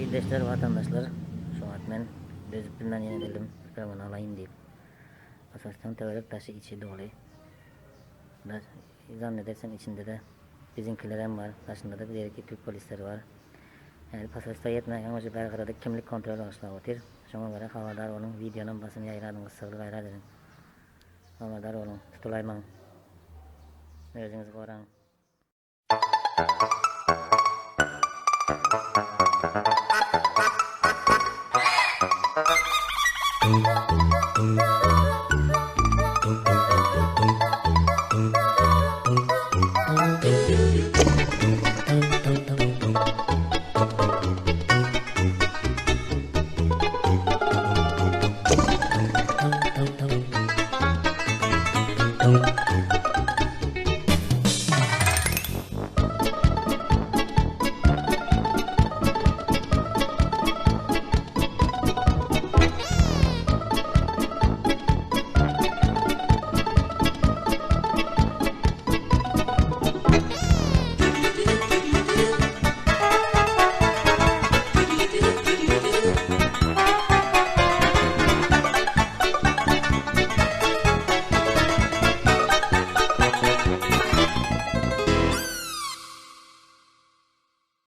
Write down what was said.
Ildeşler, watandaşlar, şu wagt men dözüp bilmän ýene geldim, öňüni alaýyn diýip. Pasoşdan töwerek daşy içi doly. Daş, zannedersem içinde-de biziňkilerem bar, daşynda-da bir iki türk polisleri bar. Häli pasoşda ýetmänkäň uje bäri gyrada kimlik kontrol başlap otyr. Şoňa görä habardar boluň, wideonam basym ýaýradyň gyssagly gaýrat ediň. Habardar boluň, tutulaýmaň. Özüňizi goraň.